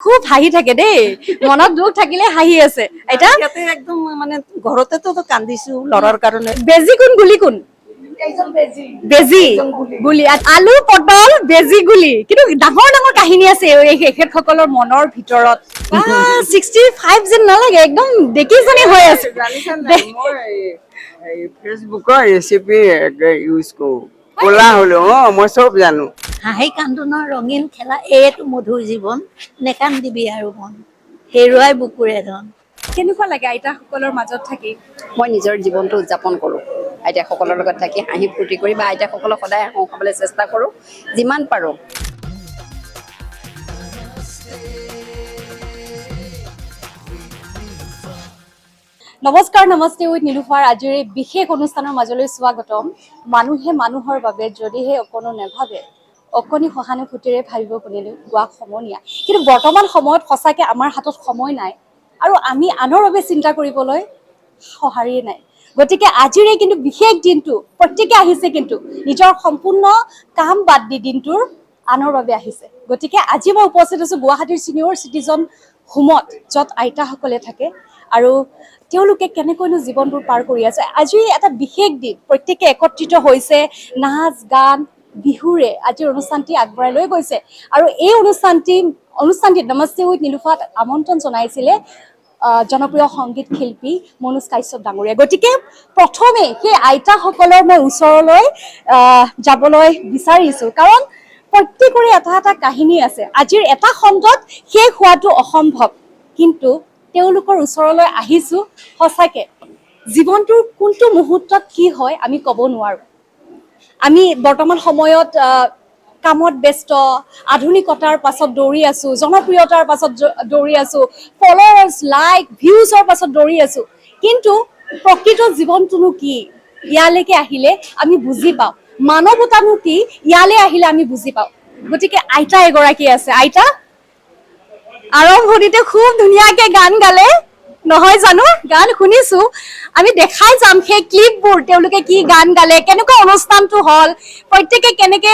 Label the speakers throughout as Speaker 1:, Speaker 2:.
Speaker 1: খুব হাঁহি থাকে দেই, মনত দুখ থাকিলে হাঁহি আছে আইতা।
Speaker 2: ইয়াতে একদম মানে ঘৰতেতো তো কান্দিছো ল'ৰাৰ কাৰণে।
Speaker 1: বেজি কোন, গুলি কোন? বেজি গুলি, আলু পটল বেজি গুলি। কিন্তু ডাঙৰ ডাঙৰ কাহিনী আছে এই তেখেতসকলৰ মনৰ ভিতৰত। 65 যেন নালাগে, একদম ডেকিজনী হৈ আছে।
Speaker 3: জানিছা নাই, মই এই ফেচবুকৰ ৰেচিপি ইউজ কৰোঁ। ক'লা হ'লো, মই চব জানো।
Speaker 4: হাঁহি কান্দোনৰ ৰঙীন খেলা এইটো মধুৰ জীৱন, নেকান্দিবি আৰু মন হেৰুৱাই বুকুৰে ধন।
Speaker 1: কেনেকুৱা লাগে আইতাসকলৰ মাজত থাকি?
Speaker 5: মই নিজৰ জীৱনটো উদযাপন কৰোঁ আইতাসকলৰ লগত থাকি, হাঁহি ফূৰ্তি কৰি বা আইতাসকলক সদায় হহুৱাবলৈ চেষ্টা কৰোঁ যিমান পাৰোঁ।
Speaker 1: নমস্কাৰ, নমস্তে উইথ নিলুফাৰ আজিৰ এই বিশেষ অনুষ্ঠানৰ মাজলৈ স্বাগতম। মানুহে মানুহৰ বাবে যদিহে অকণো নাভাবে, অকণি সহানুভূতিৰে ভাবিব কোনেনো গোৱা সমনীয়া। কিন্তু বৰ্তমান সময়ত সঁচাকে আমাৰ হাতত সময় নাই আৰু আমি আনৰ বাবে চিন্তা কৰিবলৈ সঁহাৰিয়ে নাই। গতিকে আজিৰ এই কিন্তু বিশেষ দিনটো প্ৰত্যেকে আহিছে, কিন্তু নিজৰ সম্পূৰ্ণ কাম বাদ দি দিনটোৰ আনৰ বাবে আহিছে। গতিকে আজি মই উপস্থিত আছোঁ গুৱাহাটীৰ ছিনিয়ৰ চিটিজন হোমত, য'ত আইতাসকলে থাকে আৰু তেওঁলোকে কেনেকৈনো জীৱনবোৰ পাৰ কৰি আছে। আজি এটা বিশেষ দিন, প্ৰত্যেকে একত্ৰিত হৈছে, নাচ গান বিহুৰে আজিৰ অনুষ্ঠানটি আগবঢ়াই লৈ গৈছে। আৰু এই অনুষ্ঠানটিত নমস্তে উইথ নিলুফাত আমন্ত্ৰণ জনাইছিলে জনপ্ৰিয় সংগীত শিল্পী মনোজ কাশ্যপ ডাঙৰীয়া। গতিকে প্ৰথমে সেই আইতাসকলৰ মই ওচৰলৈ যাবলৈ বিচাৰিছোঁ, কাৰণ প্ৰত্যেকৰে এটা এটা কাহিনী আছে। আজিৰ এটা খণ্ডত শেষ হোৱাটো অসম্ভৱ, কিন্তু তেওঁলোকৰ ওচৰলৈ আহিছোঁ। সঁচাকে জীৱনটোৰ কোনটো মুহূৰ্তত কি হয় আমি ক'ব নোৱাৰোঁ। আমি বৰ্তমান সময়ত কামত ব্যস্ত, আধুনিকতাৰ পাছত দৌৰি আছো, জনপ্ৰিয়তাৰ পাছত দৌৰি আছো, ফলোৱাৰ্ছ, লাইক, ভিউজৰ পাছত দৌৰি আছো। কিন্তু প্ৰকৃত জীৱনটোনো কি, ইয়ালৈকে আহিলে আমি বুজি পাওঁ। মানৱতানো কি, ইয়ালৈ আহিলে আমি বুজি পাওঁ। গতিকে আইতা এগৰাকী আছে। আইতা, আৰম্ভণিতে খুব ধুনীয়াকে গান গালে নহয় জানো? গান শুনিছো, আমি দেখাই যাম সেই ক্লিপবোৰ, তেওঁলোকে কি গান গালে, কেনেকুৱা অনুষ্ঠানটো হ'ল, প্ৰত্যেকে কেনেকে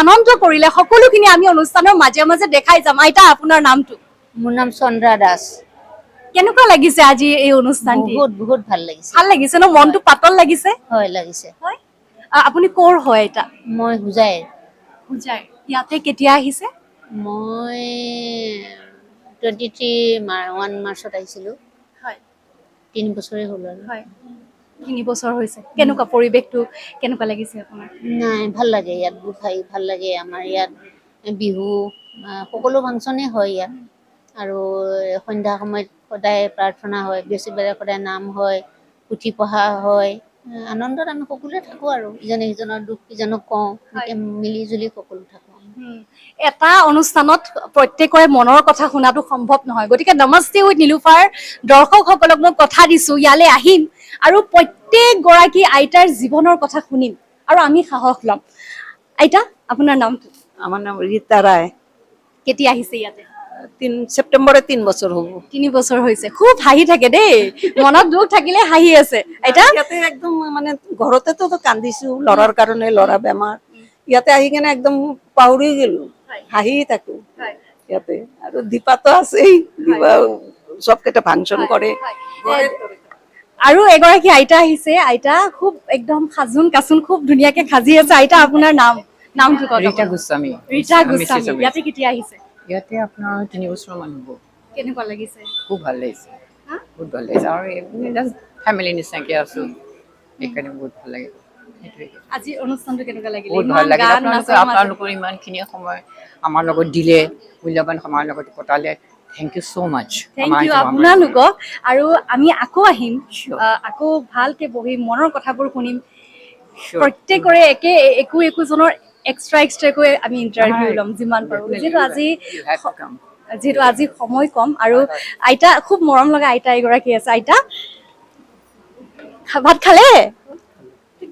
Speaker 1: আনন্দ কৰিলে, সকলোখিনি আমি অনুষ্ঠানৰ মাজে মাজে দেখাই যাম। আইতা, আপোনাৰ নামটো?
Speaker 4: মোৰ নাম চন্দ্ৰা দাস।
Speaker 1: কেনেকুৱা লাগিছে আজি এই অনুষ্ঠানটি?
Speaker 4: বহুত বহুত ভাল লাগিছে।
Speaker 1: ভাল লাগিছে ন? মনটো পাতল লাগিছে?
Speaker 4: হয়, লাগিছে।
Speaker 1: হয়। আপুনি ক'ৰ হয় আইতা?
Speaker 4: মই হোজাইৰ।
Speaker 1: হোজাই। ইয়াতে কেতিয়া আহিছে?
Speaker 4: মই 23 1 মাৰ্চত আহিছিলোঁ। 3 বছৰেই হ'ল আৰু।
Speaker 1: হয়, 3 বছৰ হৈছে। কেনেকুৱা পৰিৱেশটো, কেনেকুৱা লাগিছে আপোনাৰ?
Speaker 4: নাই, ভাল লাগে ইয়াত, বহুত ভাল লাগে। আমাৰ ইয়াত বিহু সকলো ফাংচনেই হয় ইয়াত। আৰু সন্ধ্যা সময়ত সদায় প্ৰাৰ্থনা হয়, বৃহস্পতিবাৰে সদায় নাম হয়, পুথি পঢ়া হয়। আনন্দত আমি সকলোৱে থাকোঁ আৰু ইজনে সিজনৰ দুখ ইজনক কওঁ, এনেকে মিলি জুলি সকলো থাকোঁ।
Speaker 1: এটা অনুষ্ঠানত প্ৰত্যেকৰে মনৰ কথা শুনাটো সম্ভৱ নহয়। গতিকে নমস্তে উইথ নিলুফাৰ দৰ্শকসকলক মই কথা দিছো, ইয়ালৈ আহিম আৰু প্ৰত্যেকগৰাকী আইতাৰ জীৱনৰ কথা শুনিম আৰু আমি সাহস ল'ম। আইতা, আপোনাৰ নামটো?
Speaker 2: আমাৰ নাম ৰীতা ৰায়।
Speaker 1: কেতিয়া আহিছে ইয়াতে?
Speaker 2: 3 ছেপ্টেম্বৰে 3 বছৰ হ'ব।
Speaker 1: 3 বছৰ হৈছে। খুব হাঁহি থাকে দেই, মনত দুখ থাকিলে হাঁহি আছে আইতা।
Speaker 2: ইয়াতে একদম মানে ঘৰতেতো তো কান্দিছো ল'ৰাৰ কাৰণে, ল'ৰা বেমাৰ। ইয়াতে আহি কেনে একদম পাহৰি গেলো, হাঁহি থাকো ইয়াতে। আৰু দীপাতো আছেই, দীপা চবকেইটা ফাংচন কৰে।
Speaker 1: আৰু এগৰাকী আইতা আহিছে। আইতা খুব একদম সাজোন কাচোন খুব ধুনীয়াকে সাজি আছে। আইতা, আপোনাৰ নামটো কওক?
Speaker 6: ৰীতা গোস্বামী।
Speaker 1: ৰীতা
Speaker 6: মিছেছ
Speaker 1: গোস্বামী।
Speaker 6: অমিত।
Speaker 1: ইয়াতে কেতিয়া আহিছে?
Speaker 6: ইয়াতে আপোনাৰ 3 বছৰমান হ'ব।
Speaker 1: কেনেকুৱা লাগিছে?
Speaker 6: খুব ভাল লাগিছে।
Speaker 1: হা?
Speaker 6: বহুত ভাল লাগিছে আৰু জাষ্ট ফেমিলি নিচিনাকে আছো, সেইকাৰণে বহুত ভাল লাগে। সেইটোৱে।
Speaker 1: আজি অনুষ্ঠানটো কেনেকুৱা লাগিলে?
Speaker 6: বহুত
Speaker 1: ইমান
Speaker 6: ভাল লাগিলে।
Speaker 1: গান নাচৰ মাজত।
Speaker 6: আপোনালোকৰ ইমানখিনি সময় আমাৰ লগত দিলে, মূল্যৱান সময়ৰ লগত কটালে, thank you so much.
Speaker 1: Thank you আপোনালোকক। আৰু আমি আকৌ আহিম, আকৌ ভালকে বহি মনৰ কথাবোৰ শুনিম। প্ৰত্যেকৰে একে একো একোজনৰ এক্সট্ৰা এক্সট্ৰাকৈ আমি ইণ্টাৰভিউ ল'ম যিমান পাৰোঁ, যিহেতু আজি সময় কম। আৰু আইতা, খুব মৰম লগা আইতা এগৰাকী আছে। আইতা, ভাত খালে?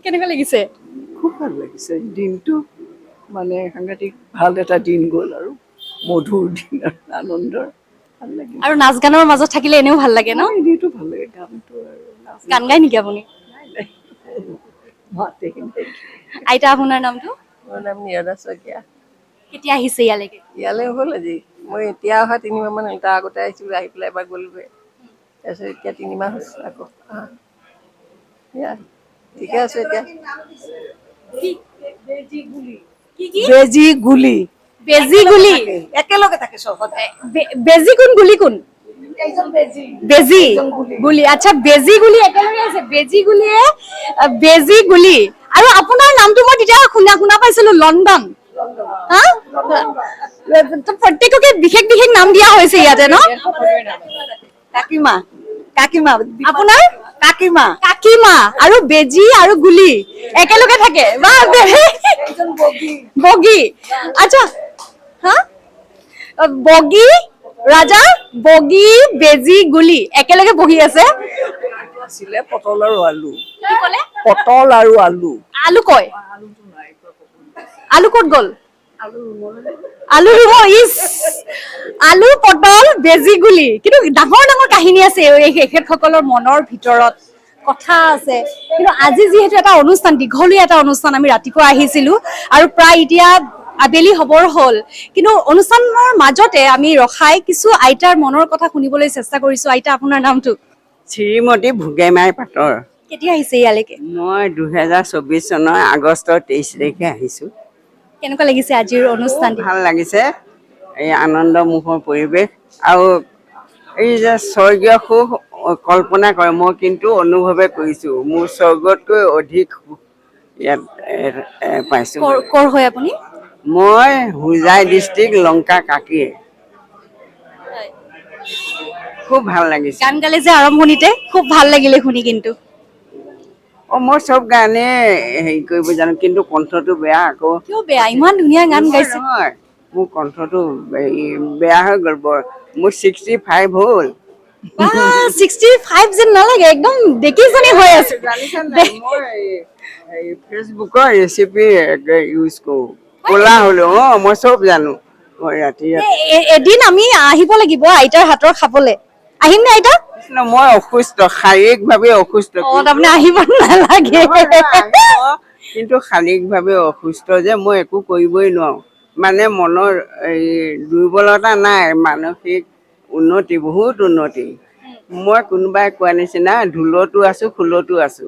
Speaker 1: কেনেকুৱা লাগিছে?
Speaker 7: খুব ভাল লাগিছে দিনটো, মানে সাংঘাতিক ভাল এটা দিন গ'ল আৰু মধুৰ দিন আৰু আনন্দৰ, ভাল লাগিল।
Speaker 1: আৰু নাচ গানৰ মাজত থাকিলে এনেও ভাল লাগে ন?
Speaker 7: এনেইতো ভাল লাগে গানটো আৰু নাচ।
Speaker 1: গান গায় নেকি আপুনি?
Speaker 7: মাতে।
Speaker 1: আইতা, আপোনাৰ নামটো?
Speaker 8: মোৰ নাম নিয়ৰা শইকীয়া।
Speaker 1: কেতিয়া আহিছে ইয়ালৈকে?
Speaker 8: ইয়ালৈ হ'ল আজি মই এতিয়া অহা 3 মাহমান হ'ল। তাৰ আগতে আহিছিলোঁ, আহি পেলাই এবাৰ গ'লোগৈ। তাৰপিছত এতিয়া 3 মাহ হৈছে আকৌ অহা। সেয়া ঠিকে আছে এতিয়া।
Speaker 1: কি কি?
Speaker 2: বেজি গুলি।
Speaker 1: বেজি গুলি।
Speaker 2: একেলগে থাকে চব সদায়।
Speaker 1: বেজি কোন, গুলি কোন? বেজি গুলি। আচ্ছা, বেজি গুলি একেলগে আছে। বেজি গুলিয়ে বেজি গুলি। আৰু আপোনাৰ নামটো মই তেতিয়া শুনা শুনা পাইছিলো, লণ্ডন। হা, তো প্ৰত্যেককে বিশেষ বিশেষ নাম দিয়া হৈছে ইয়াতে ন?
Speaker 2: কাকিমা, কাকিমা।
Speaker 1: আপোনাৰ?
Speaker 2: কাকিমা।
Speaker 1: কাকিমা। আৰু বেজি আৰু গুলি একেলগে থাকে বা বগী। আচ্ছা, হা, বগী ৰাজা, বগী, বেজি, গুলি একেলগে বহি আছে।
Speaker 7: আছিলে পটল আৰু আলু।
Speaker 1: কি ক'লে?
Speaker 7: পটল আৰু আলু।
Speaker 1: আলু কয়, আলু ক'ত গ'ল? আলু ৰুব ইচ। আলু, পটল, বেজি, গুলি। কিন্তু ডাঙৰ ডাঙৰ কাহিনী আছে এই এখেতসকলৰ মনৰ ভিতৰত, কথা আছে। কিন্তু আজি যিহেতু এটা অনুষ্ঠান, দীঘলীয়া এটা অনুষ্ঠান, আমি ৰাতিপুৱা আহিছিলো আৰু প্ৰায় এতিয়া আবেলি হ'বৰ হ'ল। কিন্তু অনুষ্ঠানৰ মাজতে আমি ৰখাই কিছু আইতাৰ মনৰ কথা শুনিবলৈ চেষ্টা কৰিছো। আইতা, আপোনাৰ নামটো?
Speaker 3: শ্ৰীমতী ভোগেমাই পাটৰ।
Speaker 1: কেতিয়া আহিছে ইয়ালৈকে?
Speaker 3: মই 2024 চনৰ আগষ্টৰ 23 তাৰিখে আহিছোঁ।
Speaker 1: কেনেকুৱা লাগিছে আজিৰ অনুষ্ঠানটো?
Speaker 3: ভাল লাগিছে। এই আনন্দমুখৰ পৰিৱেশ আৰু এই যে স্বৰ্গীয় সুখ কল্পনা কৰে, মই কিন্তু অনুভৱে কৰিছোঁ, মোৰ স্বৰ্গতকৈ অধিক সুখ ইয়াত এ, এ, পাইছোঁ।
Speaker 1: কৰ হয় আপুনি?
Speaker 3: মই হোজাই ডিষ্ট্ৰিক্ট, লংকা কাকীৰ। খুব ভাল লাগিছে।
Speaker 1: গান গালে যে আৰম্ভণিতে, খুব ভাল লাগিলে শুনি কিন্তু।
Speaker 3: অ, মই চব গানে হেৰি কৰিব জানো, কিন্তু কণ্ঠটো বেয়া আকৌ।
Speaker 1: কিয় বেয়া? ইমান ধুনীয়া গান গাইছে।
Speaker 3: নহয়, মোৰ কণ্ঠটো এই বেয়া হৈ গ'ল বৰ। মোৰ 65 হ'ল।
Speaker 1: 65 যেন নালাগে, একদম দেখিজনী হৈ আছে।
Speaker 3: জানিছা নাই, মই এই ফেচবুকৰ ৰেচিপি ইউজ কৰোঁ। ক'লা হ'লো। অ, মই চব জানো। মই ৰাতি ৰাতি
Speaker 1: এদিন আমি আহিব লাগিব আইতাৰ হাতৰ খাবলে। আহিম নে আইতা?
Speaker 3: কৃষ্ণ, মই অসুস্থ, শাৰীৰিকভাৱে অসুস্থ।
Speaker 1: অ, তাৰমানে আহিব নালাগে।
Speaker 3: নহয়, নহয়, আহিব। কিন্তু শাৰীৰিকভাৱে অসুস্থ যে মই একো কৰিবই নোৱাৰো। মানে মনৰ এই দুৰ্বলতা নাই, মানসিক উন্নতি, বহুত উন্নতি। মই কোনোবাই কোৱা নিচিনা ঢোলতো আছো, খোলতো আছো।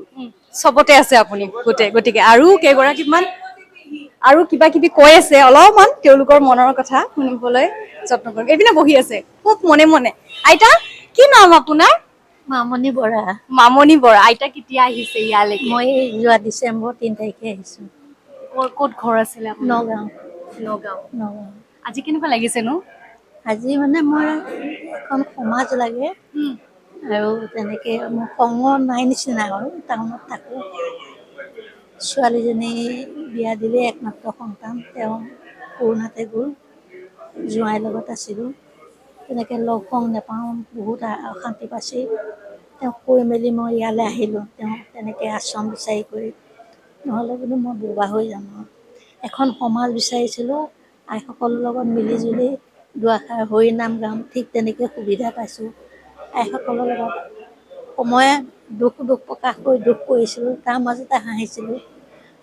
Speaker 1: চবতে আছে আপুনি গোটেই। গতিকে আৰু কেইগৰাকীমান আৰু কিবা কিবি কৈ আছে, অলপমান তেওঁলোকৰ মনৰ কথা শুনিবলৈ যত্ন কৰিম। এইপিনে বহি আছে খুব মনে মনে। আইতা, কি নাম আপোনাৰ?
Speaker 4: মামণি বৰা।
Speaker 1: মামণি বৰা। আইতা, কেতিয়া আহিছে ইয়ালৈকে?
Speaker 4: মই যোৱা ডিচেম্বৰ 3 তাৰিখে আহিছোঁ।
Speaker 1: ক'ত ঘৰ আছিলে আপোনাৰ?
Speaker 4: নগাঁও।
Speaker 1: নগাঁও।
Speaker 4: নগাঁও।
Speaker 1: আজি কেনেকুৱা লাগিছে নো?
Speaker 4: আজি মানে মই এখন সমাজ লাগে আৰু তেনেকে মোৰ সংগ নাই নিচিনা আৰু টাউনত থাকোঁ। ছোৱালীজনী বিয়া দিলে, একমাত্ৰ সন্তান, তেওঁ কৰোণাতে গ'ল। জোঁৱাইৰ লগত আছিলোঁ। তেনেকৈ লগ সংগ নাপাওঁ, বহুত অশান্তি পাইছোঁ। তেওঁক কৈ মেলি মই ইয়ালৈ আহিলোঁ। তেওঁ তেনেকৈ আশ্ৰম বিচাৰি কৰি, নহ'লে বোলো মই বোবা হৈ যাম। আৰু এখন সমাজ বিচাৰিছিলোঁ, আইসকলৰ লগত মিলি জুলি দুআষাৰ হৰি নাম গাম, ঠিক তেনেকৈ সুবিধা পাইছোঁ আইসকলৰ লগত। সময়ে দুখ দুখ প্ৰকাশ কৰি দুখ কৰিছিলোঁ, তাৰ মাজতে হাঁহিছিলোঁ।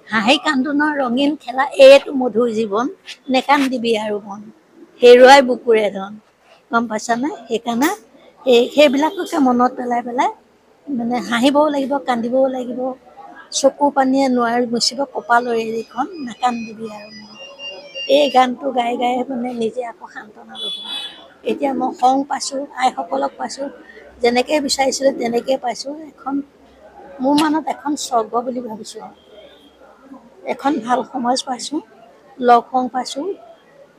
Speaker 4: হাঁহি কান্দোনৰ ৰঙীন খেলা এইটো মধুৰ জীৱন, নেকান্দিবি আৰু মন, হেৰুৱাই বুকুৰে ধন। গম পাইছানে? সেইকাৰণে সেইবিলাককে মনত পেলাই পেলাই মানে হাঁহিবও লাগিব, কান্দিবও লাগিব। চকু পানীয়ে নোৱাৰে মুচিব কপালৰ এৰিখন, নাকান্দিবি আৰু মন। এই গানটো গাই গাই মানে নিজে আকৌ সান্তনা ল'ব। এতিয়া মই সংগ পাইছোঁ, আইসকলক পাইছোঁ, যেনেকৈ বিচাৰিছিলোঁ তেনেকেই পাইছোঁ। এখন মোৰ মনত এখন স্বৰ্গ বুলি ভাবিছোঁ আৰু এখন ভাল সমাজ পাইছোঁ, লগ সংগ পাইছোঁ,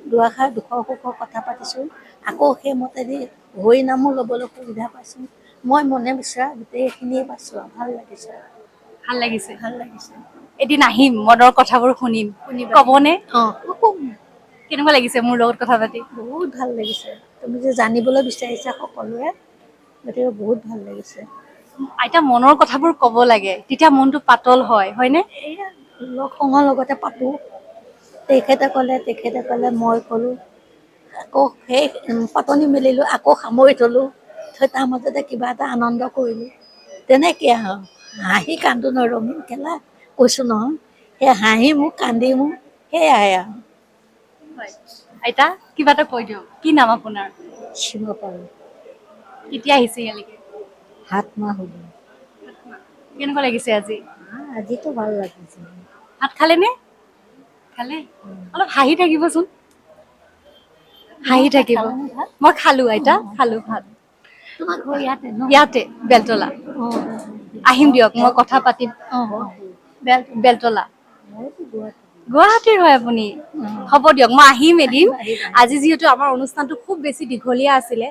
Speaker 4: দুআষাৰ দুখৰ সুখৰ কথা পাতিছোঁ। আকৌ সেইমতেদি হৰি নামো ল'বলৈ সুবিধা পাইছোঁ। মই মনে বিচৰা গোটেইখিনিয়ে পাইছোঁ আৰু ভাল লাগিছে।
Speaker 1: ভাল লাগিছে?
Speaker 4: ভাল লাগিছে।
Speaker 1: এদিন আহিম, মনৰ কথাবোৰ শুনিম, ক'বনে?
Speaker 4: অঁ।
Speaker 1: কেনেকুৱা লাগিছে মোৰ লগত কথা পাতি?
Speaker 4: বহুত ভাল লাগিছে। তুমি যে জানিবলৈ বিচাৰিছা সকলোৰে, গতিকে বহুত ভাল লাগিছে।
Speaker 1: আইতা, মনৰ কথাবোৰ ক'ব লাগে, তেতিয়া মনটো পাতল হয়, হয়নে?
Speaker 4: এয়া লগ সংগৰ লগতে পাতোঁ। তেখেতে ক'লে, তেখেতে ক'লে, মই ক'লোঁ, আকৌ সেই পাতনি মেলিলোঁ, আকৌ সামৰি থ'লোঁ, থৈ তাৰ মাজতে কিবা এটা আনন্দ কৰিলোঁ, তেনেকৈ আৰু হাঁহি কান্দোনৰ ৰঙীন খেলা কৈছোঁ নহয়, সেই হাঁহি মোক কান্দি মোক সেয়াই আৰু।
Speaker 1: আইতা, কিবা এটা কৈ দিয়ক। কি নাম আপোনাৰ?
Speaker 9: শিৱ পাৰো।
Speaker 1: কেতিয়া আহিছে ইয়ালৈকে?
Speaker 9: 7 মাহ হ'ব।
Speaker 1: কেনেকুৱা লাগিছে আজি?
Speaker 9: আজিতো ভাল লাগিছে।
Speaker 1: ভাত খালে নে? খালে। অলপ হাঁহি থাকিবচোন, হাঁহি থাকিব। মই খালো আইতা, খালো ভাত।
Speaker 9: তোমাৰ ঘৰ ইয়াতে ন?
Speaker 1: ইয়াতে, বেলতলা। আহিম দিয়ক, মই কথা পাতিম। বেলতলা।
Speaker 9: মইতো গুৱাহাটী।
Speaker 1: গুৱাহাটীৰ হয় আপুনি? হ'ব দিয়ক, মই আহিম এদিন। আজি যিহেতু আমাৰ অনুষ্ঠানটো খুব বেছি দীঘলীয়া আছিলে,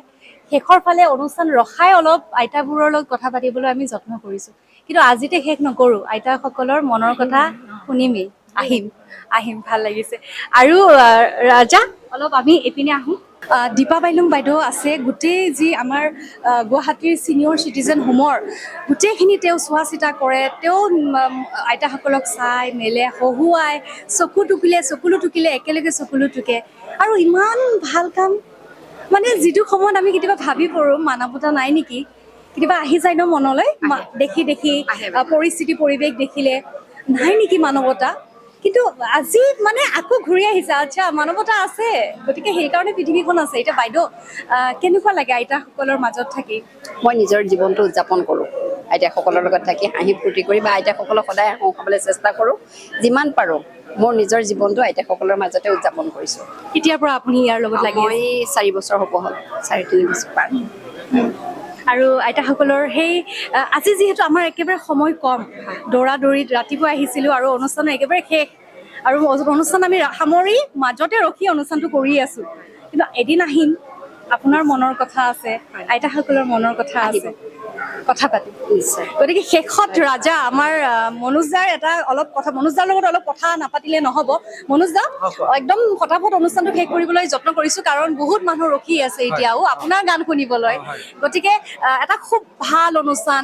Speaker 1: শেষৰ ফালে অনুষ্ঠান ৰখাই অলপ আইতাবোৰৰ লগত কথা পাতিবলৈ আমি যত্ন কৰিছোঁ, কিন্তু আজিতে শেষ নকৰোঁ। আইতাসকলৰ মনৰ কথা শুনিমেই। আহিম, আহিম। ভাল লাগিছে। আৰু ৰাজা, অলপ আমি এইপিনে আহোঁ। দীপা বাইলুং বাইদেউ আছে। গোটেই যি আমাৰ গুৱাহাটীৰ ছিনিয়ৰ চিটিজেন হোমৰ গোটেইখিনি তেওঁ চোৱা চিতা কৰে। তেওঁ আইতাসকলক চাই মেলে, হহুৱাই, চকু টুকিলে, চকুলো টুকিলে একেলগে চকুলো টুকে। আৰু ইমান ভাল কাম, মানে যিটো সময়ত আমি কেতিয়াবা ভাবি পৰোঁ মানৱতা নাই নেকি, কেতিয়াবা আহি যায় ন মনলৈ, দেখি দেখি পৰিস্থিতি পৰিৱেশ দেখিলে নাই নেকি মানৱতা, কিন্তু আজি মানে আকৌ ঘূৰি আহিছে, আচ্ছা মানৱতা আছে, গতিকে সেইকাৰণে পৃথিৱীখন আছে। এতিয়া বাইদেউ, কেনেকুৱা লাগে আইতাসকলৰ মাজত থাকি?
Speaker 5: মই নিজৰ জীৱনটো উদযাপন কৰোঁ আইতাসকলৰ লগত থাকি, হাঁহি ফূৰ্তি কৰি বা আইতাসকলক সদায় হহুৱাবলৈ চেষ্টা কৰোঁ যিমান পাৰোঁ। মোৰ নিজৰ জীৱনটো আইতাসকলৰ মাজতে উদযাপন কৰিছোঁ।
Speaker 1: কেতিয়াৰ পৰা আপুনি ইয়াৰ লগত লাগি
Speaker 5: মই
Speaker 1: আছে?
Speaker 5: 4 বছৰ হ'ব হ'ল, 3.5 বছৰ পাৰ।
Speaker 1: আৰু আইতাসকলৰ সেই আজি যিহেতু আমাৰ একেবাৰে সময় কম, দৌৰা দৌৰিত ৰাতিপুৱা আহিছিলোঁ আৰু অনুষ্ঠানো একেবাৰে শেষ আৰু অনুষ্ঠান আমি সামৰি মাজতে ৰখি অনুষ্ঠানটো কৰি আছোঁ। কিন্তু এদিন আহিম, আপোনাৰ মনৰ কথা আছে, আইতাসকলৰ মনৰ কথা আছে, কথা পাতিম।
Speaker 5: নিশ্চয়।
Speaker 1: গতিকে শেষত ৰাজা, আমাৰ মনোজ দাৰ এটা অলপ কথা, মনোজ দাৰ লগত অলপ কথা নাপাতিলে নহ'ব। মনোজ দা, একদম ফটাফট অনুষ্ঠানটো শেষ কৰিবলৈ যত্ন কৰিছো, কাৰণ বহুত মানুহ ৰখি আছে এতিয়াও আপোনাৰ গান শুনিবলৈ। গতিকে এটা খুব ভাল অনুষ্ঠান,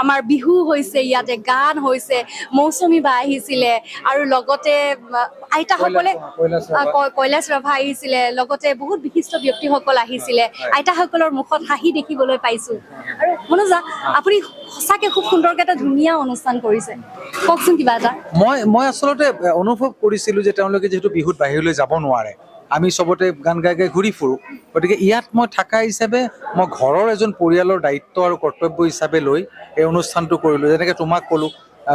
Speaker 1: আমাৰ বিহু হৈছে, ইয়াতে গান হৈছে, মৌচুমী বা আহিছিলে আৰু লগতে আইতাসকলে, কৈলাশ ৰাভা আহিছিলে, লগতে বহুত বিশিষ্ট ব্যক্তিসকল আহিছিলে। আইতাসকলৰ মুখত হাঁহি দেখিবলৈ পাইছো। আৰু মনোজা, আপুনি সঁচাকে খুব সুন্দৰকে এটা ধুনীয়া অনুষ্ঠান কৰিছে। কওকচোন কিবা এটা।
Speaker 10: মই আচলতে অনুভৱ কৰিছিলোঁ যে তেওঁলোকে যিহেতু বিহুত বাহিৰলৈ যাব নোৱাৰে, আমি চবতে গান গাই গাই ঘূৰি ফুৰোঁ, গতিকে ইয়াত মই থকা হিচাপে মই ঘৰৰ এজন পৰিয়ালৰ দায়িত্ব আৰু কৰ্তব্য হিচাপে লৈ এই অনুষ্ঠানটো কৰিলোঁ। যেনেকৈ তোমাক ক'লোঁ,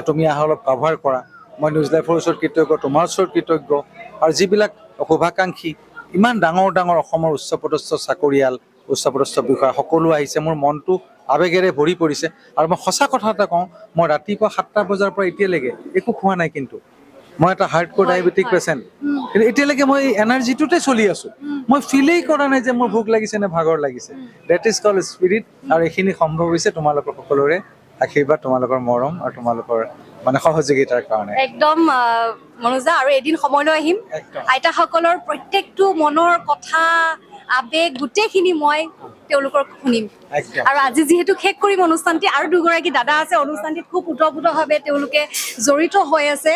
Speaker 10: তুমি আহা, অলপ কাভাৰ কৰা। মই নিউজ লাইফৰ ওচৰত কৃতজ্ঞ, তোমাৰ ওচৰত কৃতজ্ঞ আৰু যিবিলাক শুভাকাংক্ষী, ইমান ডাঙৰ ডাঙৰ অসমৰ উচ্চপদস্থ চাকৰিয়াল, উচ্চপদস্থ বিষয়া সকলো আহিছে। মোৰ মনটো আৱেগেৰে ভৰি পৰিছে। আৰু মই সঁচা কথা এটা কওঁ, মই ৰাতিপুৱা 7টা বজাৰ পৰা এতিয়ালৈকে একো খোৱা নাই। কিন্তু মই এটা হাৰ্ড কোৰ ডায়েবেটিক পেচেণ্ট, কিন্তু এতিয়ালৈকে মই এই এনাৰ্জিটোতে চলি আছো। মই ফিলেই কৰা নাই যে মোৰ ভোক লাগিছে নে ভাগৰ লাগিছে। That is call spirit. আৰু এইখিনি সম্ভৱ হৈছে তোমালোকৰ সকলোৰে আশীৰ্বাদ, তোমালোকৰ মৰম আৰু তোমালোকৰ মানে সহযোগিতাৰ কাৰণে।
Speaker 1: একদম মনোজা, আৰু এদিন সময় লৈ আহিম।
Speaker 10: একদম।
Speaker 1: আইতাসকলৰ প্ৰত্যেকটো মনৰ কথা, আৱেগ গোটেইখিনি মই তেওঁলোকৰ শুনিম।
Speaker 10: একদম।
Speaker 1: আৰু আজি যিহেতু শেষ কৰিম অনুষ্ঠানটি, আৰু দুগৰাকী দাদা আছে অনুষ্ঠানটিত, খুব ওতঃপ্ৰোতভাৱে তেওঁলোকে জড়িত হৈ আছে।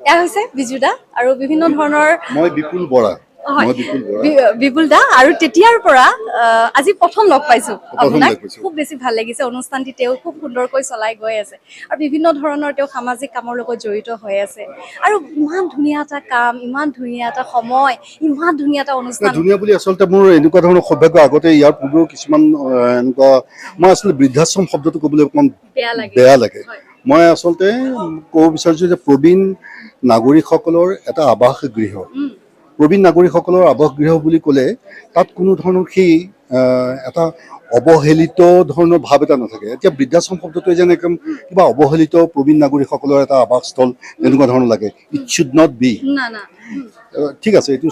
Speaker 1: এয়া হৈছে বিজু দা আৰু বিভিন্ন ধৰণৰ
Speaker 11: মই বিপুল বৰা।
Speaker 1: হয়।
Speaker 11: মই বিপুল বৰা।
Speaker 1: বিপুল দা, আৰু তেতিয়াৰ পৰা আজি প্ৰথম লগ পাইছো
Speaker 11: প্ৰথম
Speaker 1: আপোনাক।
Speaker 11: লগ পাইছো।
Speaker 1: খুব বেছি ভাল লাগিছে। অনুষ্ঠানটি তেওঁ খুব সুন্দৰকৈ চলাই গৈ আছে আৰু বিভিন্ন ধৰণৰ তেওঁ সামাজিক কামৰ লগত জড়িত হৈ আছে। আৰু ইমান ধুনীয়া এটা কাম, ইমান ধুনীয়া এটা সময়, ইমান ধুনীয়া এটা অনুষ্ঠান।
Speaker 11: ধুনীয়া বুলি আচলতে মোৰ এনেকুৱা ধৰণৰ সৌভাগ্য আগতে ইয়াৰ পূৰ্বেও কিছুমান এনেকুৱা, মই আচলতে বৃদ্ধাশ্ৰম শব্দটো ক'বলৈ অকণমান
Speaker 1: বেয়া লাগে।
Speaker 11: বেয়া লাগে।
Speaker 1: হয়।
Speaker 11: মই আচলতে ক'ব বিচাৰিছো যে প্ৰবীণ নাগৰিকসকলৰ এটা আৱাস গৃহ। প্ৰবীণ নাগৰিকসকলৰ আৱাস গৃহ বুলি ক'লে তাত কোনো ধৰণৰ সেই এটা অৱহেলিত ধৰণৰ ভাৱ এটা নাথাকে। এতিয়া বৃদ্ধাশ্ৰম শব্দটোৱে যেন একদম কিবা অৱহেলিত প্ৰবীণ নাগৰিকসকলৰ এটা আৱাসস্থল তেনেকুৱা ধৰণৰ লাগে। It should not be.
Speaker 1: না না।
Speaker 11: ঠিক আছে, এইটো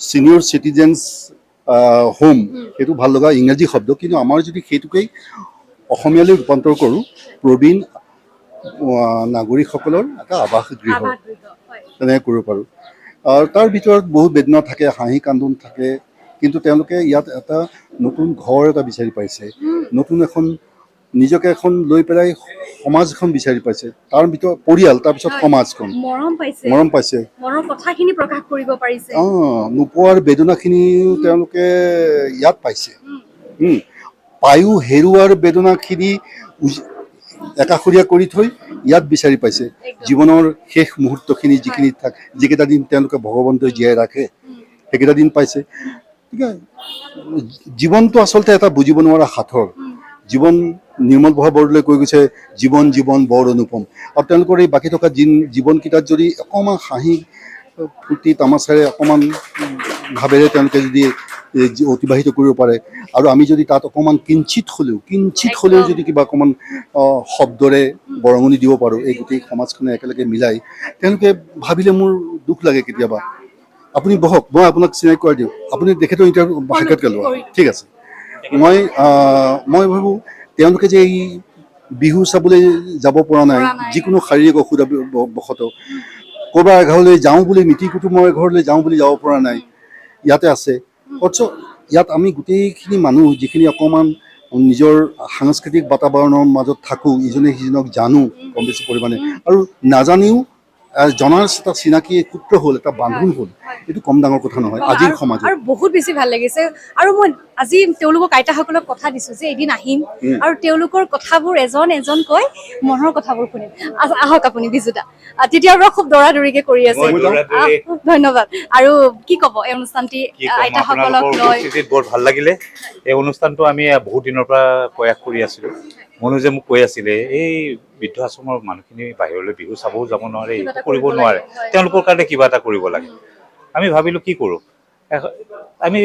Speaker 11: ছিনিয়ৰ চিটিজেনছ হোম, সেইটো ভাল লগা ইংৰাজী শব্দ। কিন্তু আমাৰ যদি সেইটোকেই অসমীয়ালৈ ৰূপান্তৰ কৰোঁ, প্ৰবীণ নাগৰিকসকলৰ এটা আৱাস গৃহ,
Speaker 1: আৱাস গৃহ, হয়।
Speaker 11: তেনেকৈ কৰিব পাৰোঁ। আৰু তাৰ ভিতৰত বহুত বেদনা থাকে, হাঁহি কান্দোন থাকে, কিন্তু তেওঁলোকে ইয়াত এটা নতুন ঘৰ এটা বিচাৰি পাইছে, নতুন এখন নিজকে এখন লৈ পেলাই সমাজ এখন বিচাৰি পাইছে। তাৰ ভিতৰত পৰিয়াল, তাৰপিছত সমাজখন।
Speaker 1: মৰম পাইছে।
Speaker 11: মৰম পাইছে।
Speaker 1: মনৰ কথাখিনি প্ৰকাশ কৰিব পাৰিছে।
Speaker 11: নোপোৱাৰ বেদনাখিনিও তেওঁলোকে ইয়াত পাইছে। পায়ো হেৰুৱাৰ বেদনাখিনি একাষৰীয়া কৰি থৈ ইয়াত বিচাৰি পাইছে জীৱনৰ শেষ মুহূৰ্তখিনি, যিখিনি থাক, যিকেইটা দিন তেওঁলোকে ভগৱন্তই জীয়াই ৰাখে, সেইকেইটা দিন পাইছে। গতিকে জীৱনটো আচলতে এটা বুজিব নোৱাৰা সাঁথৰ। জীৱন, নিৰ্মল প্ৰভা বৰদলৈ কৈ গৈছে, "জীৱন জীৱন বৰ অনুপম"। আৰু তেওঁলোকৰ এই বাকী থকা জীৱনকেইটাত যদি অকণমান হাঁহি ফূৰ্তি তামাচাৰে অকণমান ভাৱেৰে তেওঁলোকে যদি অতিবাহিত কৰিব পাৰে আৰু আমি যদি তাত অকণমান কিঞ্চিত হ'লেও যদি কিবা অকণমান শব্দৰে বৰঙণি দিব পাৰোঁ, এই গোটেই সমাজখনে একেলগে মিলাই তেওঁলোকে ভাবিলে মোৰ দুখ লাগে কেতিয়াবা। আপুনি বহক, মই আপোনাক চিনাকি কৰাই দিওঁ। আপুনি তেখেতৰ ইণ্টাৰভিউ, সাক্ষাৎকাৰ লোৱা। ঠিক আছে। মই ভাবোঁ তেওঁলোকে যে এই বিহু চাবলৈ যাব পৰা নাই, যিকোনো শাৰীৰিক অসুবিধা বশতঃ ক'ৰবাৰ এঘৰলৈ যাওঁ বুলি, মিতিৰ কুটুমৰ এঘৰলৈ যাওঁ বুলি যাব পৰা নাই, ইয়াতে আছে। অথচ ইয়াত আমি গোটেইখিনি মানুহ যিখিনি অকণমান নিজৰ সাংস্কৃতিক বাতাবৰণৰ মাজত থাকোঁ, ইজনে সিজনক জানো কম বেছি পৰিমাণে আৰু নাজানিও জনাৰ এটা চিনাকি সূত্ৰ হ'ল, এটা বান্ধোন হ'ল। এইটো কম ডাঙৰ কথা নহয় আজিৰ সমাজত।
Speaker 1: আৰু বহুত বেছি ভাল লাগিছে। আৰু মই আজি তেওঁলোকক, আইতাসকলক কথা দিছো যে এদিন আহিম আৰু তেওঁলোকৰ কথাবোৰ এজন এজনকৈ মনৰ কথাবোৰ শুনিম। আহক আপুনি বিজুদা। তেতিয়াৰ পৰা খুব দৌৰা দৌৰিকে কৰি আছে।
Speaker 12: মই দৌৰা-দৌৰি।
Speaker 1: ধন্যবাদ। আৰু কি ক'ব এই অনুষ্ঠানটি
Speaker 12: কি ক'ম,
Speaker 1: আইতাসকলক
Speaker 12: আপোনালোকৰ
Speaker 1: লৈ?
Speaker 12: উপস্থিতিত বৰ ভাল লাগিলে। এই অনুষ্ঠানটো আমি বহুত দিনৰ পৰা প্ৰয়াস কৰি আছিলোঁ। মনোজে মোক কৈ আছিলে, এই বৃদ্ধ আশ্ৰমৰ মানুহখিনি বাহিৰলৈ বিহু চাবও যাব নোৱাৰে,
Speaker 1: কিবা
Speaker 12: একো
Speaker 1: এটা
Speaker 12: কৰিব
Speaker 1: কৰিব
Speaker 12: নোৱাৰে,
Speaker 1: লাগে, হয়।
Speaker 12: তেওঁলোকৰ কাৰণে কিবা এটা কৰিব লাগে। আমি ভাবিলোঁ কি কৰোঁ। আমি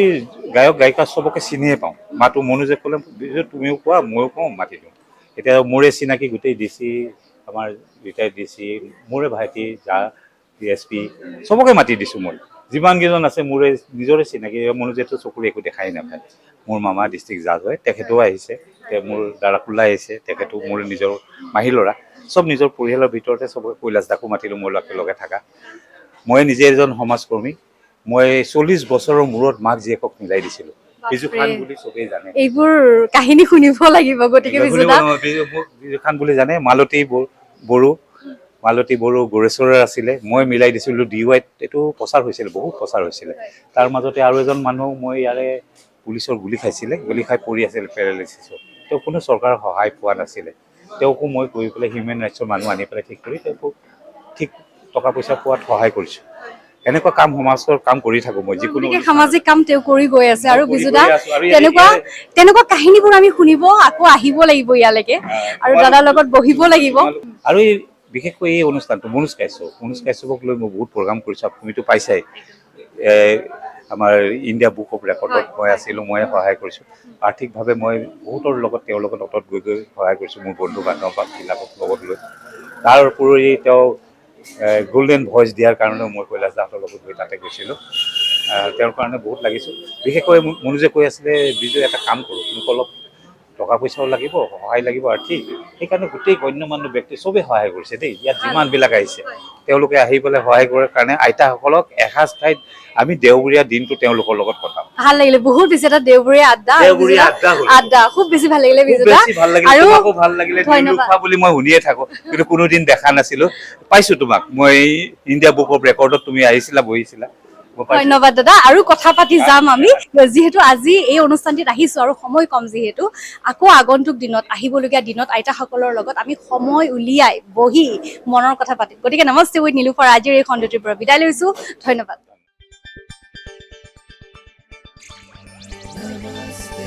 Speaker 12: গায়ক গায়িকা চবকে চিনিয়ে পাওঁ, মাতো। মনোজে ক'লে, "বিজু, তুমিও কোৱা, ময়ো কওঁ, মাতি দিওঁ।" এতিয়া মোৰে চিনাকি গোটেই ডি চি, আমাৰ ৰিটায়াৰ্ড ডি চি, মোৰে ভাইটি যা ডি এছ পি, চবকে মাতি দিছোঁ মই। যিমানকেইজন আছে মোৰে নিজৰে চিনাকি। মনোজেতো চকুৰে একো দেখাই নাপায়। মোৰ মামা ডিষ্ট্ৰিক্ট জাজ হয়, তেখেতো আহিছে। মোৰ দাদা কোল্লা আহিছে, তেখেতো মোৰ নিজৰ মাহী ল'ৰা। চব নিজৰ পৰিয়ালৰ ভিতৰতে চবকে, কৈলাশ দাকো মাতিলোঁ, মোৰ একেলগে থকা। মই নিজে এজন সমাজকৰ্মী। মই 40 বছৰৰ মূৰত মাক জীয়েকক মিলাই দিছিলোঁ। বিজু খান বুলি চবেই জানে।
Speaker 1: এইবোৰ কাহিনী শুনিব লাগিব। গতিকে
Speaker 12: শুনিব
Speaker 1: বিজুদা
Speaker 12: নহয়, মোক বিজু খান বুলি জানে। মালতী বড়ো, মালতী বড়ো গোৰেশ্বৰৰ আছিলে, মই মিলাই দিছিলোঁ। ডি ৱাইত এইটো প্ৰচাৰ হৈছিলে, বহুত প্ৰচাৰ হৈছিলে। তাৰ মাজতে আৰু এজন মানুহ মই ইয়াৰে পুলিচৰ গুলি খাইছিলে, গুলি খাই পৰি আছিলে পেৰালাইচিছত। তেওঁ কোনো চৰকাৰৰ সহায় পোৱা নাছিলে। তেওঁকো মই গৈ পেলাই হিউমেন ৰাইটছৰ মানুহ আনি পেলাই ঠিক কৰি তেওঁকো ঠিক টকা পইচা পোৱাত সহায় কৰিছোঁ। এনেকুৱা কাম, সমাজৰ কাম কৰি থাকোঁ মই যিকোনো
Speaker 1: গতিকে সামাজিক কাম তেওঁ কৰি গৈ আছে। আৰু
Speaker 12: কৰি
Speaker 1: বিজুদা,
Speaker 12: গৈ আছো। আৰু
Speaker 1: তেনেকুৱা কাহিনীবোৰ আমি শুনিব আকৌ আহিব লাগিব ইয়ালৈকে আৰু দাদাৰ লগত বহিব লাগিব।
Speaker 12: আৰু এই বিশেষকৈ এই অনুষ্ঠানটো মনোজ কাশ্যপ, মনোজ কাশ্যপক লৈ মই বহুত প্ৰগ্ৰাম কৰিছোঁ। তুমিতো পাইছাই, আমাৰ ইণ্ডিয়া বুক অফ ৰেকৰ্ডত মই আছিলোঁ, মই সহায় কৰিছোঁ আৰ্থিকভাৱে। মই বহুতৰ লগত, তেওঁৰ লগত অটত গৈ গৈ সহায় কৰিছোঁ, মোৰ বন্ধু বান্ধৱবিলাকক লগত লৈ। তাৰ উপৰি তেওঁ গল্ডেন ভইচ দিয়াৰ কাৰণেও মই কৈলাশ দাহঁতৰ লগত গৈ তাতে গৈছিলোঁ। তেওঁৰ কাৰণে বহুত লাগিছোঁ। বিশেষকৈ মনোজে কৈ আছিলে, "বিজু, এটা কাম কৰোঁ, মোক অলপ টকা পইচাও লাগিব, সহায় লাগিব আৰ্থিক।" সেইকাৰণে গোটেই গণ্যমান্য ব্যক্তি চবেই সহায় কৰিছে দেই। ইয়াত যিমানবিলাক আহিছে, তেওঁলোকে আহি পেলাই সহায় কৰাৰ কাৰণে আইতাসকলক এসাঁজ খাই আমি দেওবৰীয়া দিনটো তেওঁলোকৰ লগত কটাম।
Speaker 1: ভাল লাগিলে বহুত বেছি, এটা দেওবৰীয়া আড্ডা আৰু
Speaker 12: দেওবৰীয়া
Speaker 1: বিজুদা,
Speaker 12: আড্ডা হ'ল।
Speaker 1: আড্ডা খুব বেছি ভাল লাগিলে
Speaker 12: খুব
Speaker 1: বিজুদা।
Speaker 12: বেছি ভাল লাগিলে।
Speaker 1: আৰু
Speaker 12: তোমাকো ভাল লাগিলে।
Speaker 1: ধন্যবাদ।
Speaker 12: নিৰুষা বুলি মই শুনিয়ে থাকো, কিন্তু কোনোদিন দেখা নাছিলো। পাইছো তোমাক মই ইণ্ডিয়া বুক অফ ৰেকৰ্ডত, তুমি আহিছিলা, বহিছিলা, মই পাইছো।
Speaker 1: ধন্যবাদ দাদা। আৰু কথা পাতি যাম আমি, যিহেতু আজি এই অনুষ্ঠানটিত আহিছো আৰু সময় কম যিহেতু, আকৌ আগন্তুক দিনত, আহিবলগীয়া দিনত আইতাসকলৰ লগত আমি সময় উলিয়াই বহি মনৰ কথা পাতিম। গতিকে নমস্তে উইথ নিলোফাৰ আজিৰ এই খণ্ডটিৰ পৰা বিদায় লৈছো। ধন্যবাদ।
Speaker 13: Namaste.